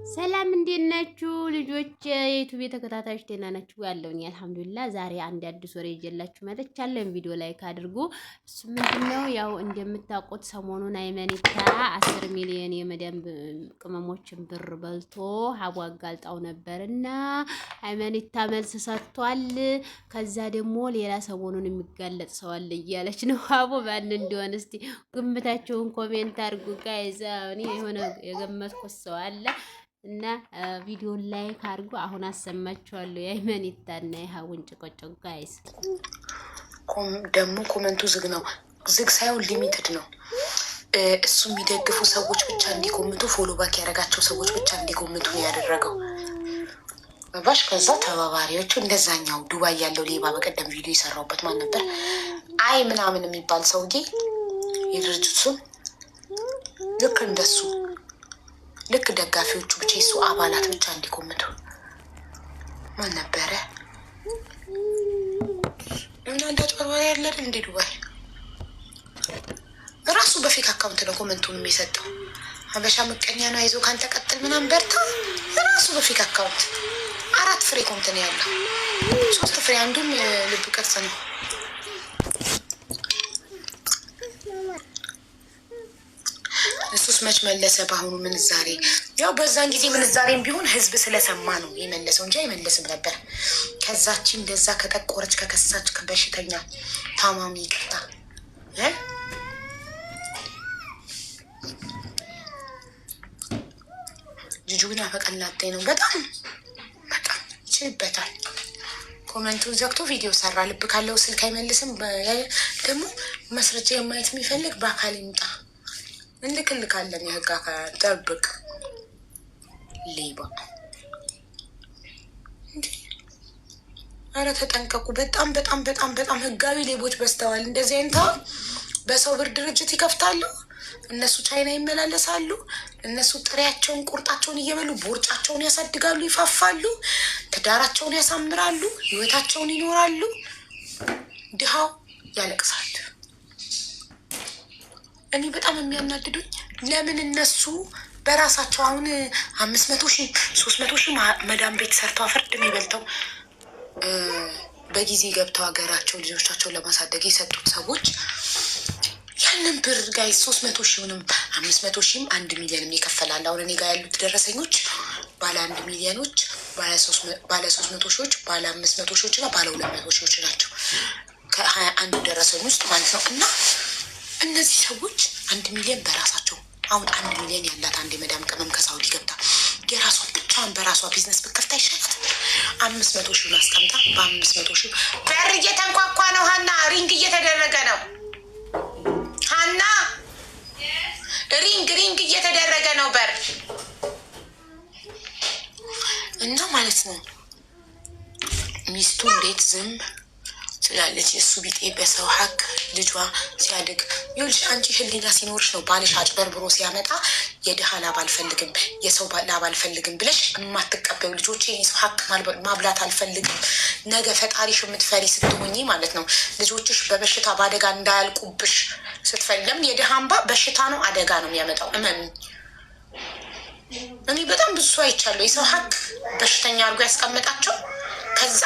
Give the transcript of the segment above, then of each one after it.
ሰላም እንዴት ናችሁ ልጆች? የ YouTube ተከታታዮች ደህና ናችሁ? ያለውኝ አልሐምዱሊላህ። ዛሬ አንድ አዲስ ወሬ ይዤላችሁ መጥቻለሁ። ቪዲዮ like አድርጉ። እሱ ምንድነው ያው እንደምታውቁት ሰሞኑን አይመኒታ 10 ሚሊዮን የመዳም ቅመሞችን ብር በልቶ ሀቡ አጋልጣው ነበርና አይመኒታ መልስ ሰጥቷል። ከዛ ደግሞ ሌላ ሰሞኑን የሚጋለጥ ሰው አለ እያለች ነው ሀቡ። ማን እንደሆነ እስቲ ግምታቸውን comment አድርጉ guys። እኔ የሆነ የገመትኩት ሰው አለ እና ቪዲዮን like አድርጎ አሁን አሰማችኋለሁ። የአይመኒታና የሀቡን ጭቅጭቅ guys። ደግሞ comment ኡ ዝግ ነው። ዝግ ሳይሆን limited ነው። እሱ የሚደግፉ ሰዎች ብቻ እንዲኮምቱ፣ follow back ያደረጋቸው ሰዎች ብቻ እንዲኮምቱ ነው ያደረገው። ባሽ ከዛ ተባባሪዎቹ እንደዛኛው ዱባይ ያለው ሌባ በቀደም ቪዲዮ የሰራውበት ማን ነበር? አይ ምናምን የሚባል ሰውዬ የድርጅቱ ስም ልክ እንደሱ ልክ ደጋፊዎቹ ብቻ የሱ አባላት ብቻ እንዲኮምቱ ማን ነበረ? እና እንደ አጭበርባሪ ያለ አይደል እንደ ዱባይ ራሱ በ fake account ነው comment ኡን የሚሰጠው። ሀበሻ ምቀኛ ነው፣ አይዞህ ካንተ ቀጥል ምናምን በርታ። ራሱ በ fake account አራት ፍሬ comment ነው ያለው፣ ሶስት ፍሬ አንዱም ልብ ቅርጽ ነው። እሱስ መች መለሰ? በአሁኑ ምንዛሬ ያው በዛን ጊዜ ምንዛሬም ቢሆን ህዝብ ስለሰማ ነው የመለሰው እንጂ አይመለስም ነበር። ከዛች እንደዛ ከጠቆረች ከከሳች በሽተኛ ታማሚ ይቅርታ ልጁ ግን አፈቀላጤ ነው። በጣም በጣም ይችልበታል። comment ኡን ዘግቶ ቪዲዮ ሰራ። ልብ ካለው ስልክ አይመልስም። ደግሞ ማስረጃ የማየት የሚፈልግ በአካል ይምጣ። እንልክልካለን። የህግ አካል ጠብቅ። ሌባ አረ ተጠንቀቁ። በጣም በጣም በጣም በጣም ህጋዊ ሌቦች በዝተዋል። እንደዚህ አይነት አሁን በሰው ብር ድርጅት ይከፍታሉ። እነሱ ቻይና ይመላለሳሉ። እነሱ ጥሬያቸውን ቁርጣቸውን እየበሉ ቦርጫቸውን ያሳድጋሉ፣ ይፋፋሉ፣ ትዳራቸውን ያሳምራሉ፣ ህይወታቸውን ይኖራሉ። ድሃው ያለቅሳል። እኔ በጣም የሚያናድዱኝ ለምን እነሱ በራሳቸው አሁን 500,000 300,000 መዳም ቤት ሰርተው አፈርድ የሚበልተው በጊዜ ገብተው ሀገራቸው ልጆቻቸውን ለማሳደግ የሰጡት ሰዎች ያንን ብር guys 300,000ንም 500,000ም 1 ሚሊዮንም ይከፈላል። አሁን እኔ ጋር ያሉት ደረሰኞች ባለ 1 ሚሊዮኖች፣ ባለ 300 ሺዎች፣ ባለ 500 ሺዎች እና ባለ 200 ሺዎች ናቸው ከ21ዱ ደረሰኝ ውስጥ ማለት ነው። እና እነዚህ ሰዎች 1 ሚሊዮን በራሳቸው አሁን 1 ሚሊዮን ያላት አንድ የመዳም ቅመም ከሳውዲ ገብታ የራሷን ብቻዋን በራሷ ቢዝነስ ብከፍታ ይሻላት። 500,000ን አስቀምጣ በ500,000 በር እየተንኳኳ ነው። ሀና ring እየተደረገ ነው። ሀና ring ring እየተደረገ ነው በር እና ማለት ነው። ሚስቱ እንዴት ዝም ትላለች? የእሱ ቢጤ በሰው ሀቅ ልጇ ሲያድግ ይኸውልሽ፣ አንቺ ህሊና ሲኖርሽ ነው ባልሽ አጭበርብሮ ሲያመጣ የድሃ ላብ አልፈልግም፣ የሰው ላብ አልፈልግም ብለሽ የማትቀበዩ ልጆቼ የሰው ሀቅ ማብላት አልፈልግም። ነገ ፈጣሪሽ የምትፈሪ ስትሆኚ ማለት ነው ልጆችሽ በበሽታ በአደጋ እንዳያልቁብሽ ስትፈሪ። ለምን የድሃ እንባ በሽታ ነው፣ አደጋ ነው የሚያመጣው። እመኑ። እኔ በጣም ብዙ ሰው አይቻለሁ። የሰው ሀቅ በሽተኛ አድርጎ ያስቀመጣቸው ከዛ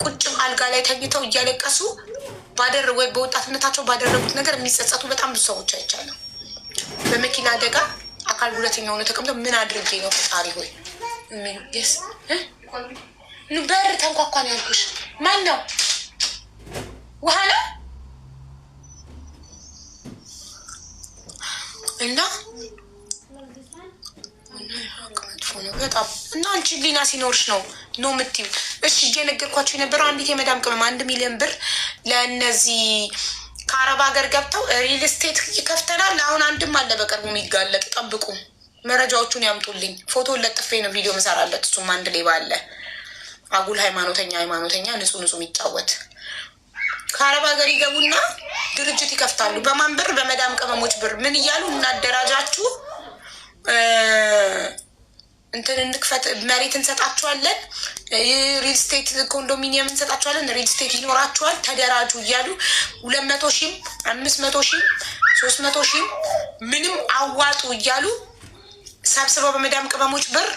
ቁጭ አልጋ ላይ ተኝተው እያለቀሱ ባደረ ወይ በወጣትነታቸው ባደረጉት ነገር የሚጸጸቱ በጣም ብዙ ሰዎች አይቻለሁ። በመኪና አደጋ አካል ጉዳተኛ ሆነው ተቀምጠው ምን አድርጌ ነው ፈጣሪ ሆይ በር ተንኳኳ ነው ያልኩሽ። ማን ነው? ውሃ ነው እና መጥፎ ነው በጣም። እና አንቺ ህሊና ሲኖርሽ ነው no የምትይው። እሺ እየነገርኳቸው የነበረው አንዲት የመዳም ቅመም 1 ሚሊዮን ብር ለእነዚህ ከአረብ ሀገር ገብተው real estate ይከፍተናል። አሁን አንድም አለ በቅርቡ የሚጋለጥ ጠብቁ፣ መረጃዎቹን ያምጡልኝ። ፎቶ ለጥፌ ነው ቪዲዮ መሰራለት። እሱም አንድ ሌባ አለ፣ አጉል ሃይማኖተኛ ሃይማኖተኛ ንጹህ ንጹህ የሚጫወት ከአረብ ሀገር ይገቡና ድርጅት ይከፍታሉ። በማን ብር? በመዳም ቅመሞች ብር። ምን እያሉ እናደራጃችሁ እንትን እንክፈት፣ መሬት እንሰጣችኋለን፣ real estate ኮንዶሚኒየም እንሰጣችኋለን፣ real estate ይኖራችኋል፣ ተደራጁ እያሉ 200,000ም 500,000ም 300,000ም ምንም አዋጡ እያሉ ሰብስበው በመዳም ቅመሞች ብር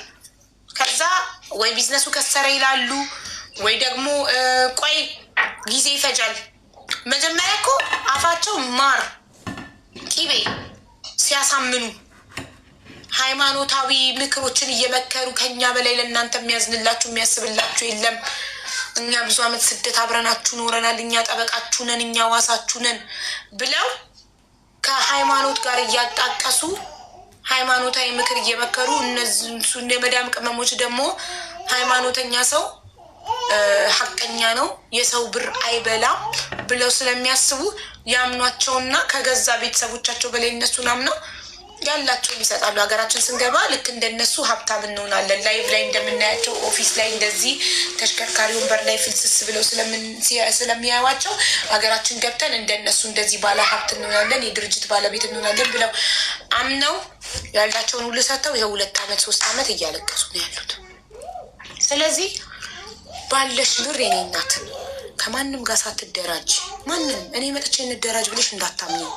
ከዛ ወይ ቢዝነሱ ከሰረ ይላሉ፣ ወይ ደግሞ ቆይ ጊዜ ይፈጃል። መጀመሪያ እኮ አፋቸው ማር ቂቤ ሲያሳምኑ ሃይማኖታዊ ምክሮችን እየመከሩ ከኛ በላይ ለእናንተ የሚያዝንላችሁ የሚያስብላችሁ የለም፣ እኛ ብዙ ዓመት ስደት አብረናችሁ ኖረናል፣ እኛ ጠበቃችሁ ነን፣ እኛ ዋሳችሁ ነን ብለው ከሃይማኖት ጋር እያጣቀሱ ሃይማኖታዊ ምክር እየመከሩ፣ እነሱ የመዳም ቅመሞች ደግሞ ሃይማኖተኛ ሰው ሀቀኛ ነው፣ የሰው ብር አይበላም ብለው ስለሚያስቡ ያምኗቸውና ከገዛ ቤተሰቦቻቸው በላይ እነሱን አምነው ያላቸውን ይሰጣሉ። ሀገራችን ስንገባ ልክ እንደነሱ ሀብታም እንሆናለን። Live ላይ እንደምናያቸው office ላይ እንደዚህ ተሽከርካሪ ወንበር ላይ ፍልስስ ብለው ስለሚያዩዋቸው ሀገራችን ገብተን እንደነሱ እንደዚህ ባለ ሀብት እንሆናለን፣ የድርጅት ባለቤት እንሆናለን ብለው አምነው ያላቸውን ሁሉ ሰጥተው ይኸው 2 ዓመት 3 ዓመት እያለቀሱ ነው ያሉት። ስለዚህ ባለሽ ብር የኔ እናት ከማንም ጋር ሳትደራጅ፣ ማንም እኔ መጥቼ እንደራጅ ብለሽ እንዳታምኚኝ።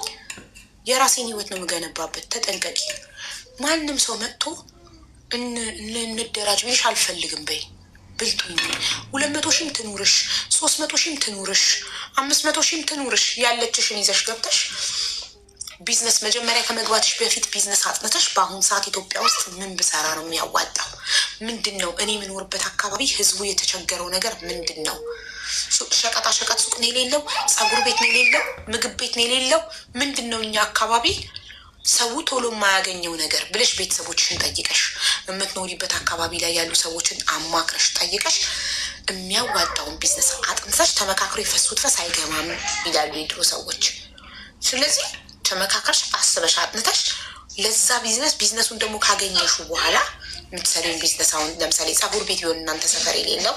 የራሴን ህይወት ነው የምገነባበት። ተጠንቀቂ። ማንም ሰው መጥቶ እንደራጅ ብለሽ አልፈልግም በይ። ብልጡኝ። 200 ሺህም ትኑርሽ፣ 300 ሺህም ትኑርሽ፣ 500 ሺህም ትኑርሽ፣ ያለችሽን ይዘሽ ገብተሽ ቢዝነስ መጀመሪያ ከመግባትሽ በፊት ቢዝነስ አጥንተሽ በአሁን ሰዓት ኢትዮጵያ ውስጥ ምን ብሰራ ነው የሚያዋጣው? ምንድን ነው እኔ የምኖርበት አካባቢ ህዝቡ የተቸገረው ነገር ምንድን ነው? ሸቀጣ ሸቀጥ ሱቅ ነው የሌለው? ፀጉር ቤት ነው የሌለው? ምግብ ቤት ነው የሌለው? ምንድን ነው እኛ አካባቢ ሰው ቶሎ የማያገኘው ነገር ብለሽ ቤተሰቦችሽን ጠይቀሽ፣ የምትኖሪበት አካባቢ ላይ ያሉ ሰዎችን አማክረሽ ጠይቀሽ የሚያዋጣውን ቢዝነስ አጥንተሽ፣ ተመካክሮ የፈሱት ፈስ አይገማም ይላሉ የድሮ ሰዎች። ስለዚህ ተመካከርሽ፣ አስበሽ፣ አጥንተሽ ለዛ ቢዝነስ፣ ቢዝነሱን ደግሞ ካገኘሹ በኋላ የምትሰሪውን ቢዝነስ፣ አሁን ለምሳሌ ፀጉር ቤት ቢሆን እናንተ ሰፈር የሌለው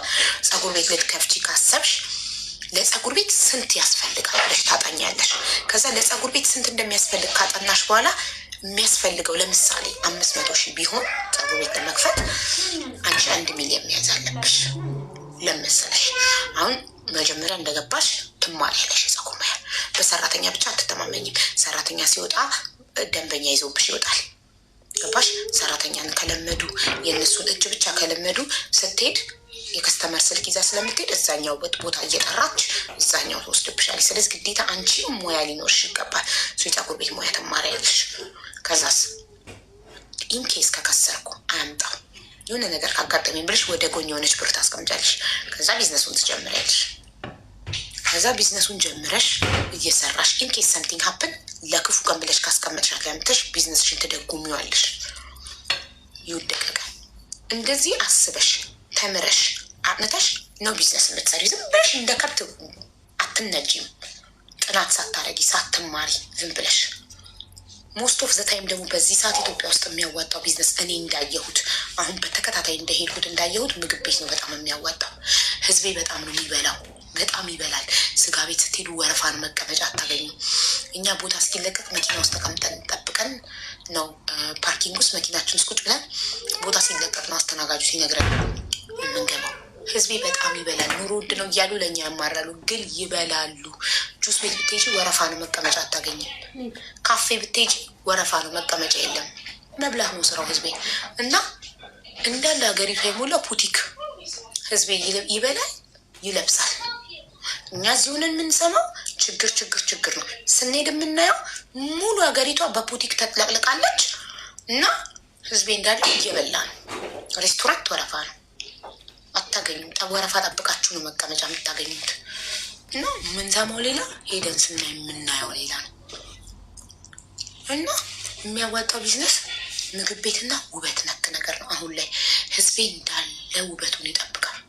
ፀጉር ቤት ልትከፍቺ ካሰብሽ ለፀጉር ቤት ስንት ያስፈልጋል ብለሽ ታጠኛለሽ። ከዛ ለፀጉር ቤት ስንት እንደሚያስፈልግ ካጠናሽ በኋላ የሚያስፈልገው ለምሳሌ 500,000 ቢሆን ፀጉር ቤት ለመክፈት አንቺ 1 ሚሊዮን መያዝ አለብሽ። ለመሰለሽ አሁን መጀመሪያ እንደገባሽ ትማሪያለሽ የፀጉር ሙያ። በሰራተኛ ብቻ አትተማመኝም። ሰራተኛ ሲወጣ ደንበኛ ይዘውብሽ ይወጣል። ገባሽ? ሰራተኛን ከለመዱ፣ የእነሱን እጅ ብቻ ከለመዱ ስትሄድ የ customer ስልክ ይዛ ስለምትሄድ እዛኛው ቦታ እየጠራች እዛኛው ትወስድብሻለች። ስለዚህ ግዴታ አንቺ ሙያ ሊኖርሽ ይገባል። እሱ የፀጉር ቤት ሙያ ትማሪያለሽ። ከዛስ in case ከከሰርኩ አያምጣው የሆነ ነገር ካጋጠመኝ ብለሽ ወደ ጎን የሆነች ብር ታስቀምጫለሽ። ከዛ ቢዝነሱን ትጀምሪያለሽ። ከዛ ቢዝነሱን ጀምረሽ እየሰራሽ in case something happen ለክፉ ቀን ብለሽ ካስቀመጥሻት ላይ አምጥተሽ ቢዝነስሽን ትደጉሚዋለሽ። ይወደቀ ቀን እንደዚህ አስበሽ ተምረሽ አጥንተሽ ነው ቢዝነስ የምትሰሪ። ዝም ብለሽ እንደ ከብት አትነጂም። ጥናት ሳታረጊ ሳትማሪ ዝም ብለሽ። Most of the time ደግሞ በዚህ ሰዓት ኢትዮጵያ ውስጥ የሚያዋጣው ቢዝነስ እኔ እንዳየሁት፣ አሁን በተከታታይ እንደሄድኩት እንዳየሁት ምግብ ቤት ነው በጣም የሚያዋጣው። ህዝቤ በጣም ነው የሚበላው፣ በጣም ይበላል። ስጋ ቤት ስትሄዱ ወረፋ ነው፣ መቀመጫ አታገኙ። እኛ ቦታ እስኪለቀቅ መኪና ውስጥ ተቀምጠን ጠብቀን ነው፣ parking ውስጥ መኪናችን ውስጥ ቁጭ ብለን ቦታ ሲለቀቅ ነው አስተናጋጁ ሲነግረን የምንገባው። ህዝቤ በጣም ይበላል። ኑሮ ውድ ነው እያሉ ለእኛ ያማራሉ፣ ግን ይበላሉ። ጁስ ቤት ብትሄጂ ወረፋ ነው፣ መቀመጫ አታገኝም። ካፌ ብትሄጂ ወረፋ ነው፣ መቀመጫ የለም። መብላት ነው ስራው ህዝቤ። እና እንዳለ ሀገሪቷ የሞላው ቡቲክ፣ ህዝቤ ይበላል፣ ይለብሳል። እኛ እዚህ ሆነን የምንሰማው ችግር ችግር ችግር ነው። ስንሄድ የምናየው ሙሉ ሀገሪቷ በቡቲክ ተጥለቅልቃለች እና ህዝቤ እንዳለ እየበላ ነው። ሬስቶራንት ወረፋ ነው፣ አታገኙም። ወረፋ ጠብቃችሁ ነው መቀመጫ የምታገኙት። እና የምንሰማው ሌላ፣ ሄደን ስናይ የምናየው ሌላ ነው። እና የሚያዋጣው ቢዝነስ ምግብ ቤትና ውበት ነክ ነገር ነው። አሁን ላይ ህዝቤ እንዳለ ውበቱን ይጠብቃል።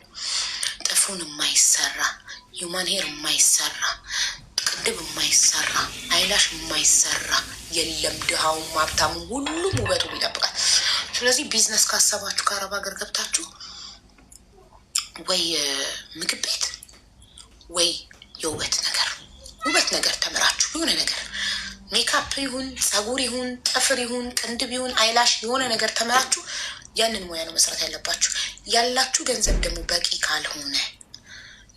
ጥፍሩን የማይሰራ፣ human hair የማይሰራ፣ ቅንድብ የማይሰራ፣ eyelash የማይሰራ የለም። ድሃውም ሀብታሙም ሁሉም ውበቱን ይጠብቃል። ስለዚህ ቢዝነስ ካሰባችሁ ከአረብ ሀገር ገብታችሁ ወይ ምግብ ቤት ወይ የውበት ነገር፣ ውበት ነገር ተምራችሁ የሆነ ነገር ሜካፕ ይሁን፣ ፀጉር ይሁን፣ ጥፍር ይሁን፣ ቅንድብ ይሁን፣ eyelash የሆነ ነገር ተምራችሁ ያንን ሙያ ነው መስራት ያለባችሁ። ያላችሁ ገንዘብ ደግሞ በቂ ካልሆነ፣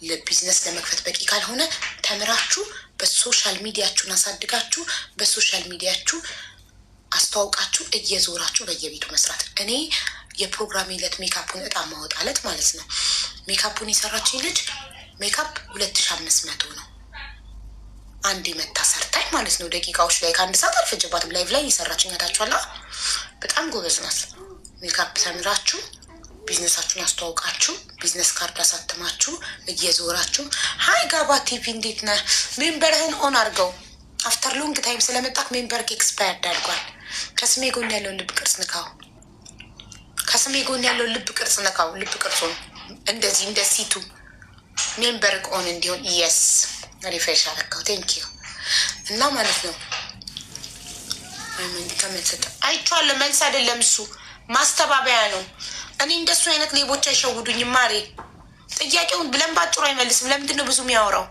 ለቢዝነስ ለመክፈት በቂ ካልሆነ፣ ተምራችሁ በ social media ችሁን አሳድጋችሁ በ social media ችሁ አስተዋውቃችሁ እየዞራችሁ በየቤቱ መስራት። እኔ የፕሮግራሜ ዕለት ሜካፑን እጣ ማወጣለት ማለት ነው። ሜካፑን የሰራችኝ ልጅ ሜካፕ 2500 ነው። አንዴ መታ ሰርታኝ ማለት ነው። ደቂቃዎች ላይ ከአንድ ሰዓት አልፈጀባትም። Live ላይ የሰራችኝ ታችኋላ። በጣም ጎበዝ ናት። ሜካፕ ተምራችሁ ቢዝነሳችሁን አስተዋውቃችሁ business card አሳትማችሁ እየዞራችሁ። Hi ጋባ ቲቪ፣ እንዴት ነህ? Member ህን on አድርገው። After long time ስለመጣክ member expired አድርጓል። ከስሜ ጎን ያለውን ልብ ቅርጽ ንካው። ከስሜ ጎን ያለውን ልብ ቅርጽ ንካው። ልብ ቅርጹን እንደዚህ እንደ ሲቱ member on እንዲሆን። Yes፣ refresh አረካው። Thank you። እና ማለት ነው ተመልሰጠ አይቼዋለሁ። መልስ አይደለም እሱ ማስተባበያ ነው። እኔ እንደሱ አይነት ሌቦች አይሸውዱኝም ማሬ። ጥያቄውን ብለን ባጭሩ አይመልስም። ለምንድን ነው ብዙ የሚያወራው?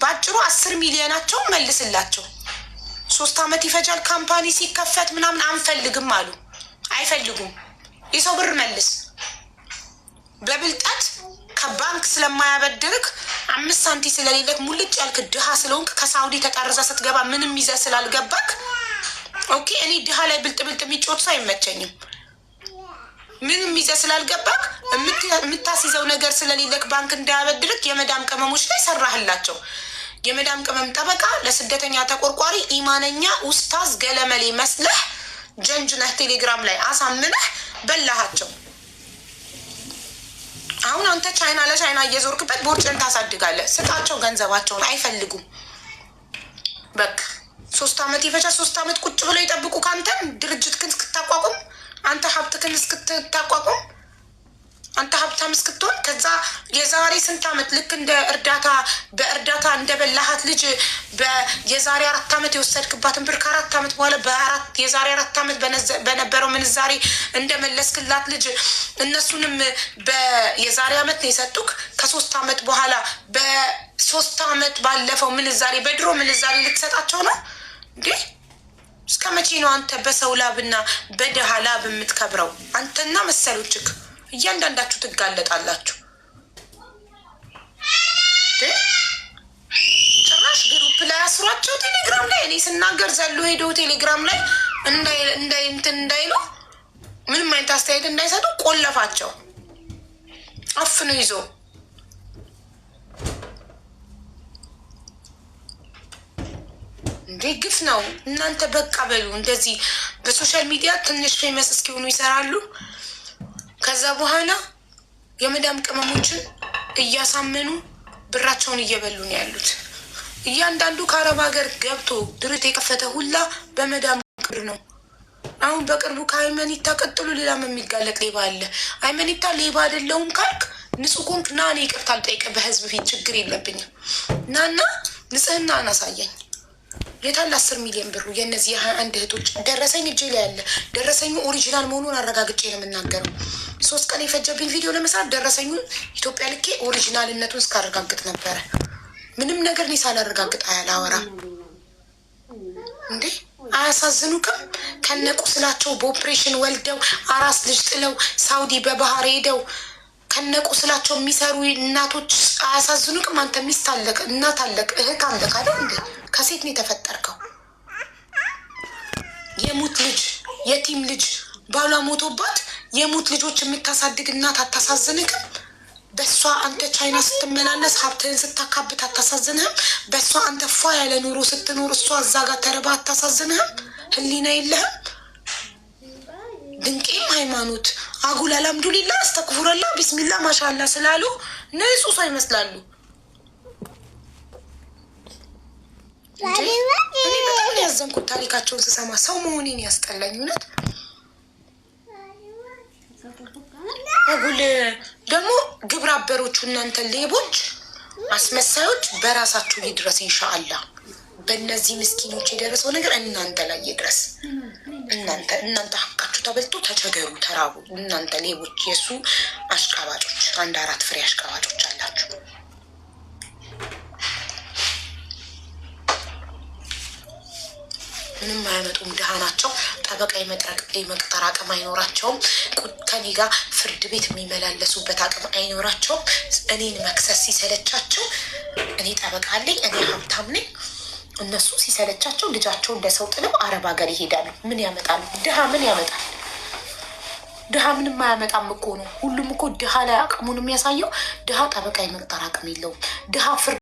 ባጭሩ 10 ሚሊዮናቸውን መልስላቸው። 3 አመት ይፈጃል company ሲከፈት ምናምን አንፈልግም አሉ። አይፈልጉም። የሰው ብር መልስ። በብልጠት ከባንክ ስለማያበድርክ፣ 5 ሳንቲ ስለሌለክ፣ ሙልጭ ያልክ ድሃ ስለሆንክ፣ ከሳውዲ ተጠርዘ ስትገባ ምንም ይዘህ ስላልገባክ። Okay፣ እኔ ድሃ ላይ ብልጥ ብልጥ የሚጮት ሰው አይመቸኝም። ምንም ይዘህ ስላልገባክ፣ የምታስይዘው ነገር ስለሌለክ ባንክ እንዳያበድርክ የመዳም ቅመሞች ላይ ሰራህላቸው። የመዳም ቅመም ጠበቃ፣ ለስደተኛ ተቆርቋሪ፣ ኢማነኛ ኡስታዝ ገለመሌ መስለህ ጀንጅነህ ቴሌግራም ላይ አሳምነህ በላሃቸው። አሁን አንተ ቻይና ለቻይና እየዞርክበት ቦርጭን ታሳድጋለህ። ስጣቸው ገንዘባቸውን፣ አይፈልጉም። በቃ 3 አመት ይፈጃል። 3 አመት ቁጭ ብለው ይጠብቁ። ከአንተም ድርጅትክን እስክታቋቁም፣ አንተ ሀብትክን እስክታቋቁም፣ አንተ ሀብታም እስክትሆን፣ ከዛ የዛሬ ስንት ዓመት ልክ እንደ እርዳታ በእርዳታ እንደበላሃት ልጅ የዛሬ 4 ዓመት የወሰድክባትን ብር ከ4 ዓመት በኋላ በአራት የዛሬ 4 ዓመት በነበረው ምንዛሬ እንደመለስክላት ልጅ እነሱንም የዛሬ ዓመት ነው የሰጡክ። ከ3 ዓመት በኋላ በ3 ዓመት ባለፈው ምንዛሬ በድሮ ምንዛሬ ልትሰጣቸው ነው እንዴ? እስከ መቼ ነው አንተ በሰው ላብና በድሃ ላብ የምትከብረው? አንተና መሰሎችክ እያንዳንዳችሁ ትጋለጣላችሁ። ጭራሽ group ላይ አስሯቸው ቴሌግራም ላይ እኔ ስናገር ዘሎ ሄደው ቴሌግራም ላይ እንዳይ እንትን እንዳይሉ፣ ምንም አይነት አስተያየት እንዳይሰጡ ቆለፋቸው አፍኖ ይዞ። እንዴ ግፍ ነው። እናንተ በቃ በሉ። እንደዚህ በ social media ትንሽ famous እስኪሆኑ ይሰራሉ። ከዛ በኋላ የመዳም ቅመሞችን እያሳመኑ ብራቸውን እየበሉ ነው ያሉት። እያንዳንዱ ከአረብ ሀገር ገብቶ ድርጅት የከፈተ ሁላ በመዳም ብር ነው። አሁን በቅርቡ ከሃይመኒታ ቀጥሎ ሌላም የሚጋለጥ ሌባ አለ። ሃይመኒታ ሌባ አይደለሁም ካልክ፣ ንጹህ ኮንክ ና፣ እኔ ይቅርታ አልጠይቅህ በህዝብ ፊት፣ ችግር የለብኝም። ናና ንጽህናን አሳየኝ። የታለ 10 ሚሊዮን ብሩ? የእነዚህ የ21 እህቶች ደረሰኝ እጄ ላይ ያለ ደረሰኙ original መሆኑን አረጋግጬ ነው የምናገረው። 3 ቀን የፈጀብኝ ቪዲዮ ለመስራት ደረሰኙን ኢትዮጵያ ልኬ original ነቱን እስካረጋግጥ ነበረ። ምንም ነገር እኔ ሳላረጋግጥ አላወራም። እንዴ አያሳዝኑክም? ከነቁስላቸው በኦፕሬሽን ወልደው አራስ ልጅ ጥለው ሳውዲ በባህር ሄደው ከነቁስላቸው የሚሰሩ እናቶች አያሳዝኑክም? አንተ ሚስት አለክ፣ እናት አለክ፣ እህት አለክ አይደል እንዴ? ከሴት ነው የተፈጠርከው። የሙት ልጅ፣ የቲም ልጅ፣ ባሏ ሞቶባት የሙት ልጆች የምታሳድግ እናት አታሳዝንክም? በእሷ አንተ ቻይና ስትመላለስ ሀብትህን ስታካብት አታሳዝንህም? በእሷ አንተ ፏ ያለ ኑሮ ስትኖር እሷ እዛ ጋር ተርባ አታሳዝንህም? ህሊና የለህም? ድንቄም ሃይማኖት አጉል አልሐምዱሊላ አስተግፉረላ ቢስሚላ ማሻላ ስላሉ ንጹህ ሰው ይመስላሉ። እኔ በጣም ነው ያዘንኩት ታሪካቸውን ስሰማ፣ ሰው መሆኔን ያስጠላኝ እውነት። አጉል ደግሞ ግብረ አበሮቹ እናንተ ሌቦች፣ አስመሳዮች በራሳችሁ ይድረስ ኢንሻአላ። በእነዚህ ምስኪኖች የደረሰው ነገር እናንተ ላይ ይድረስ። እናንተ ሀቃችሁ ተበልቶ ተቸገሩ፣ ተራቡ። እናንተ ሌቦች፣ የእሱ አሽቃባጮች፣ አንድ አራት ፍሬ አሽቃባጮች አላችሁ። ምንም አያመጡም። ድሃ ናቸው። ጠበቃ የመቅጠር አቅም አይኖራቸውም። ከኔ ጋር ፍርድ ቤት የሚመላለሱበት አቅም አይኖራቸውም። እኔን መክሰስ ሲሰለቻቸው እኔ ጠበቃ አለኝ፣ እኔ ሀብታም ነኝ፣ እነሱ ሲሰለቻቸው ልጃቸውን ለሰው ጥለው አረብ ሀገር ይሄዳሉ። ምን ያመጣሉ? ድሃ ምን ያመጣል? ድሃ ምንም አያመጣም እኮ ነው። ሁሉም እኮ ድሃ ላይ አቅሙን የሚያሳየው ድሃ ጠበቃ የመቅጠር አቅም የለውም። ድሃ ፍርድ